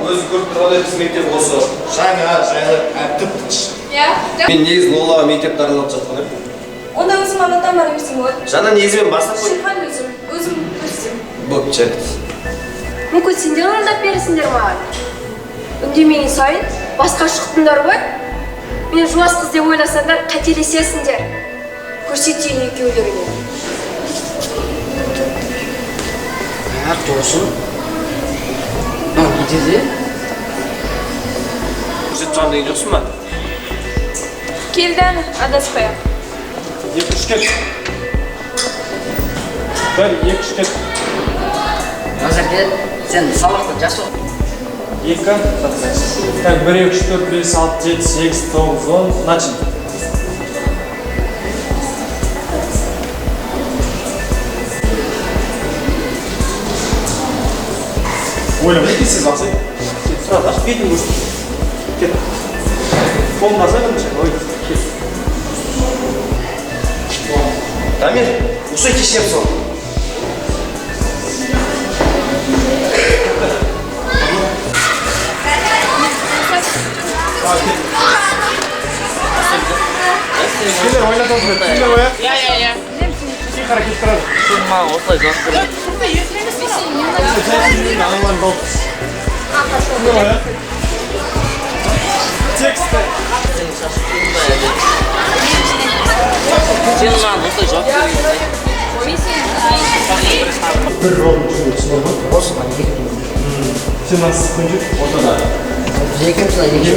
Өзі көріп тұрғандай, біздің мектеп осы. Жаңа, жайлы, әрі тып-тыныш. Иә. Мен негізі Лолаға мектепті аралап жатқан едім. Онда өзім анатан бара берсем болады. Жаңа негізі мен бастап қой. Шерхан, өзім көрсетемін. Боп, жарайды. Мүмкін, сендер орындап бересіңдер маған. Үндемеген сайын басқа шықтыңдар ғой. Мен жуас қыз деп ойласаңдар, қателесесіңдер. Көрсетейін екеулеріңе. Ә, досым. Мынау не деді? Көрсетіп шығамын деген жоқсың ба? Келді әні, адаспай ақ. Екі, үш, кет. Бір, екі, үш, кет. Назерке, сен сабақты жақсы оқы. Екі. Так, бір, екі, үш, төрт, бес, алты, жеті, сегіз, тоғыз, 10. Начали. Ойламай екенсіз, алсай. Кет, сразу аш, бетін көрсет. Кет. Қолын алсай бірінші. Ой, кет. Дамир, осылай кешірем сол. Сендер ойнатасыңдар, түсіндер ғой, иә? Иә. Тихо кетіп тұрады. Сен маған осылай жауап бер. Аналарын тауып. Түсіндер ғой, иә? Тексті. Сен шашып тұрдың ба әлде? Сен маған осылай жауап берген. Бір роль түсіндер ма? Осы маған екі. Сен нас күнжік ортада. Біз екеуміз мына екі.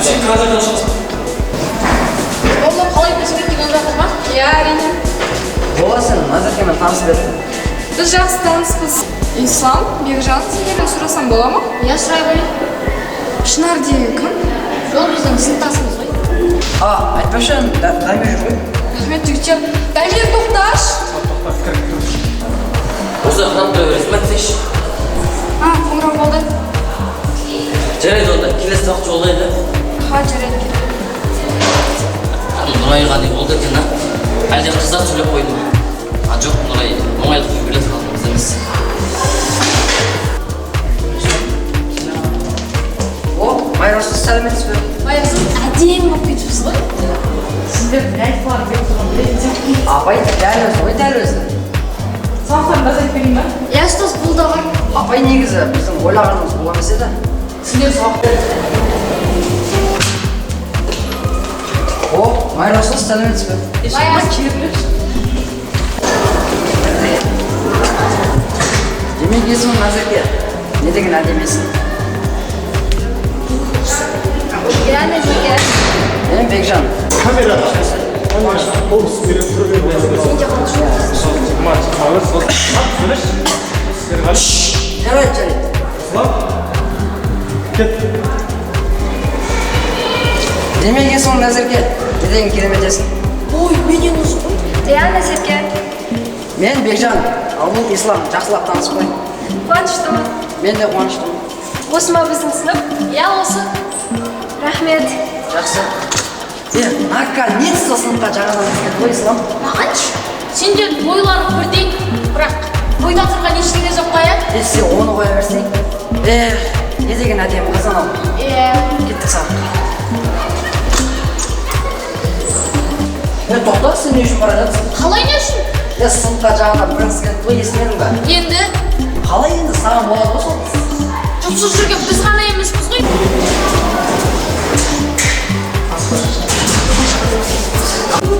Сен қазірден шығасың. Ола қалай көзбен деген жатыр ма? Иә, әрине. Бола, сен Назеркемен танысып еттің. Біз жақсы таныспыз. Ислам, Бекжан, сендерден сұрасам бола ма? Иә, сұрай ғой. Шынар деген кім? Ол біздің сыныптасымыз ғой. А, айтпақшы, Дамир жүр ғой. Рахмет, жігіттер. Дамир, тоқташы. Осылай қарап тұра бересің ба, десеңші? А, қоңырау болды. Жарайды, онда келесі сабақ жолдайды. Ха, жарайды, кет. Нұрайға не болды екен, а? Әлде қыздар сөйлеп қойды ма? А, жоқ, Нұрай оңайлықпен біле салатын қыз емес. О, Майрасыз, сәлеметсіз бе? Майрасыз, әдемі болып кетіпсіз ғой. Сіздер не айтқыларың келіп тұрғанын білетін сияқтымын. Апай, дәл өзі ғой, дәл өзі. Сабақтарын да айтып берейін ба? Иә, ұстаз, бұл да бар. Апай, негізі біздің ойлағанымыз бұл емес еді. Сендер сабақ О, Майрасыз, сәлеметсіз бе? Келе берші. Демек, есімің Назерке. Не деген әдемі есім. Иә, Назерке. Мен Бекжан. Камераға. Қол беріп тұр. Сен де қалжың. Сөйлеші. Серғали. Жарайды, жарайды. Ислам. Кет. Демек, есімің Назерке. Не деген керемет есім. Ой, менен ұзын ғой. Иә, Назерке. Мен Бекжан, ал бұл Ислам. Жақсылап танысып қой. Қуаныштымын. Мен де қуаныштымын. Осы ма біздің сынып? Иә, осы. Рахмет. Жақсы. Е, наконец-то сыныпқа жаңадан келді ғой Ислам. Мағаншы, сендердің бойларың бірдей, бірақ бойда тұрған ештеңе жоқ қой, иә? Е, сен оны қоя берсең. Эх, не деген әдемі қыз анау. Иә. Кеттік сабаққа. Е, тоқта, сен не үшін бара жатсың? Қалай не үшін? Е, сыныпқа жаңадан бір қыз келді ғой, естімедің ба? Енді Қалай енді, саған болады ғой сол. жұпсыз жүрген біз ғана емеспіз ғой.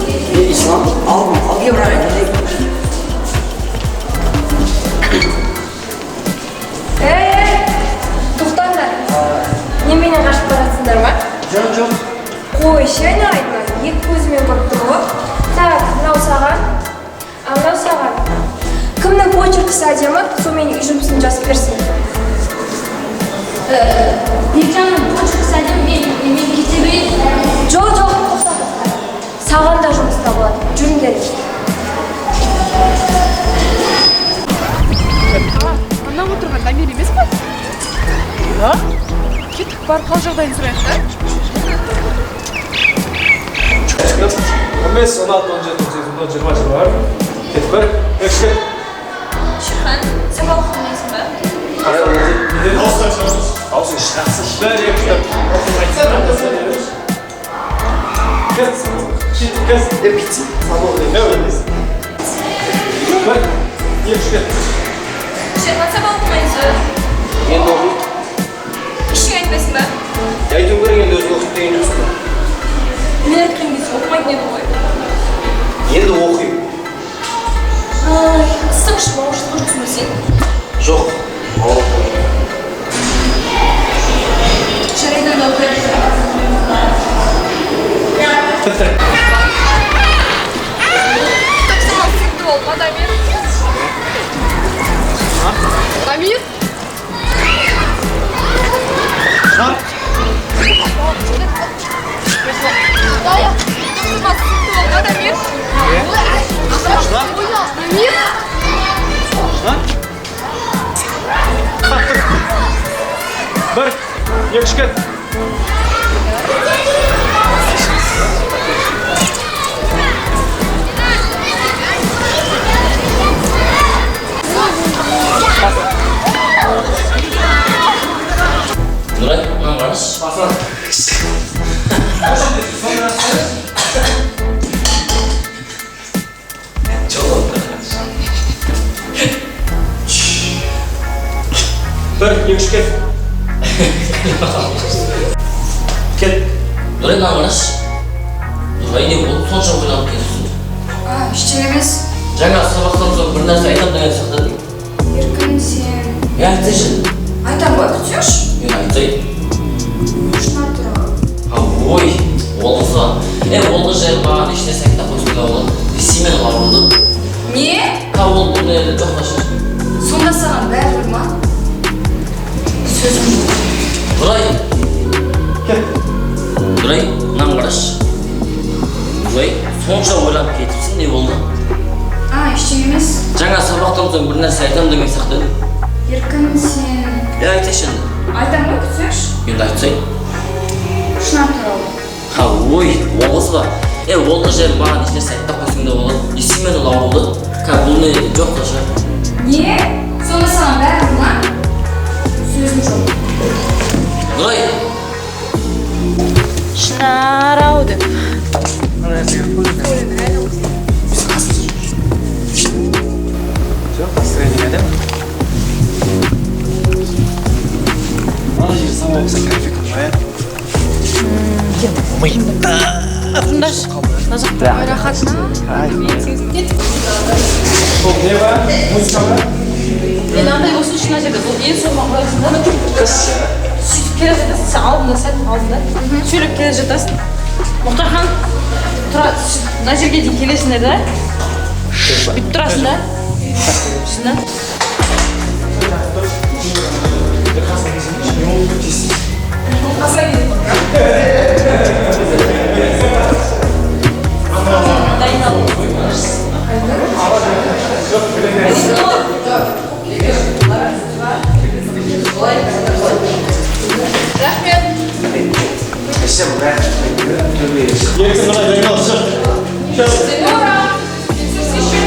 Е, Ислам, алдым, алгебраға не деген? Ей, ей, тоқтаңдар. Неменен қашып баратсыңдар ма? Жоқ, жоқ. Қойшы, айналайын, екі көзімен көріп тұр ғой. Так, мынау саған, а мынау саған. Кімнің почеркісі әдемі, сол менің үй жұмысын жазып берсін. Бекжанның почеркісі әдемі, мен кете берейін. Жоқ, жоқ, тоқта, тоқта. Саған да жұмыс табылады. Жүріңдер. Анау отырған Дамир емес па? Да? Кеттік, барып хал жағдайын сұрайық та. 15, 16, 17, 18, 19, 20, 21. Кет, бір, екі, үш, кет. Шерхан, сабақ оқымайсың ба? Бір, екі, үш, төрт. Кет. Кет. Бір, екі, үш, кет. Шерхан, сабақ оқымайсың. Енді оқиды. Ештеңе айтпайсың ба? Айтуым керек енді, өзің оқиды деген жоқсың ба? Мен айтқан кезде оқымайтын едің ғой. Енді оқимын. Ай, ыстық ішіп ауыр жұтқан жоқсың ба сен? Жоқ. Ауырып. Жарайды, онда оқи бер. Тапсырма түсінікті болды ма, Дамир? Дамир? Шынар. Тапсырма түсінікті болды ма, Дамир? Шынар. Дамир? Шынар. Бір, екі, үш, кет. Нұрай, мынаны қарашы. Басынан. Бір, екі, үш, кет. Кет. Нұрай, мынаны қарашы. Нұрай, не болды сонша ойланып кетіпсің? А, ештеңе емес. Жаңа сабақтан соң бір нәрсе айтамын деген сияқты едің. Еркін, сен. Е, айтсайшы. Айтам ғой, күтсеңші. Мен айтайын. Шынар туралы. А, ой, ол қыз ба? Е, ол қыз жайлы маған ешнәрсе айтпай қойсаң да болады. Сенімен ауырды. Не? Ка, ол бұл дүниеде жоқ та шығар. Сонда саған бәрібір ма? Сөзім жоқ. Нұрай, Кет. Нұрай, мынаны қарашы. Нұрай, сонша ойланып кетіпсің, не болды? А, ештеңе емес. Жаңа сабақтан соң бір нәрсе айтамын деген сияқты едің. Еркін, сен. Е, айтайыншы енді. Айтам ғой, күтсеңші. Енді айтсай. Шынар туралы. Ха, ой, ол қыз ба? Е, ол қыз жайлы маған ешнәрсе айтпай қойсаң да болады. Не сенімен ол ауырды. Ка, бұл дүниеде жоқ та шығар. Не? Сонда саған бәрібір ма? Сөзім жоқ. Нұрай, Шынар ау деп. Жоқ, настроение әдемі. Ана жер сабақ болса, кайф екен ғой, иә? Тыңдашы. Мына жақта. Ой, рахат. Сол не ба? Музыка ма? Мен андай болсын мына жерде бұл ең соңғы қоясың да. Сөйтіп келе жатасың, сен алдында, сәл алдында. Сөйлеп келе жатасың. Мұхтархан, тұра, мына жерге дейін келесіңдер да. Бүйтіп тұрасың да. Шын да. Дайындал. Рахмет. Еркін, Нұрай, дайындал, шық. Зинура, тексерсейші.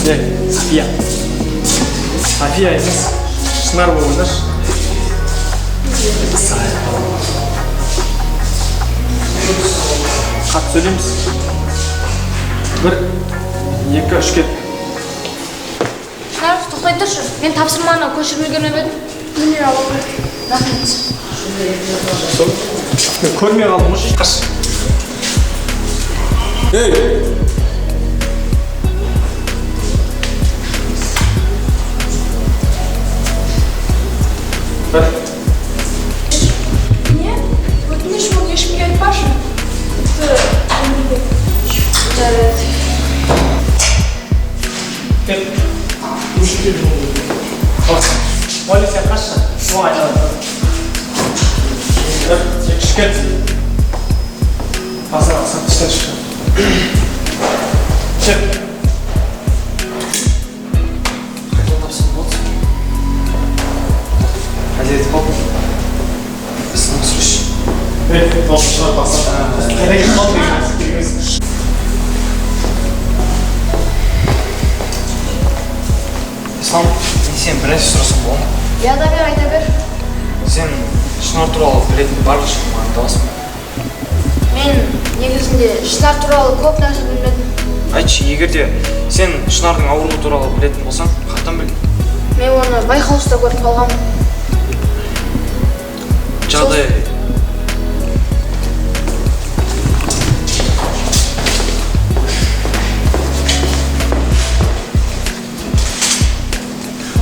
Не, София. София емес, Шынар болыңдаршы. Қатты сөйлейміз. Бір, екі, үш, кет. Шынар, тоқтай тұршы. Мен тапсырманы көшіріп үлгермеп едім. Міне, ала ғой. Рахмет. Сол. Мен көрмей қалдым ғой, қаш. Ей! Бір. Не? Өтініш, оны ешкімге айтпашы. Тіпті өмірге. Жарайды. Кет. Уәли, сен қашшы. Оң айналып. Бір, екі, үш, кет. Асан, Асан, іштен шық. Шық. Қайдан тапсам болады? Әзер етіп қалдым. Сынып түсірші. Ей, тоғыз шығар, басқа. Қайда кетіп қалдың деген. Ислам, мен сен бір нәрсе сұрасам болады ма? Иә, Дамир, айта бер. Сен Шынар туралы білетін барлық şeyді маған айта аласың ба? Мен негізінде Шынар туралы көп нәрсе білмедім. Айтшы, егер де сен Шынардың ауруы туралы білетін болсаң, қаяқтан білдің? Мен оны байқауста көріп қалғанмын. Жағдай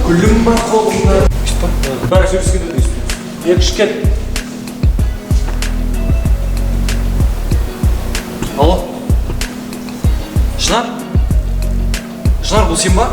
Гүлім бар қолымда. Өйстіп па? Бәрі сөйлескенде де өйстіп. Екі, үш, кет. Алло. Шынар? Шынар, бұл сен ба?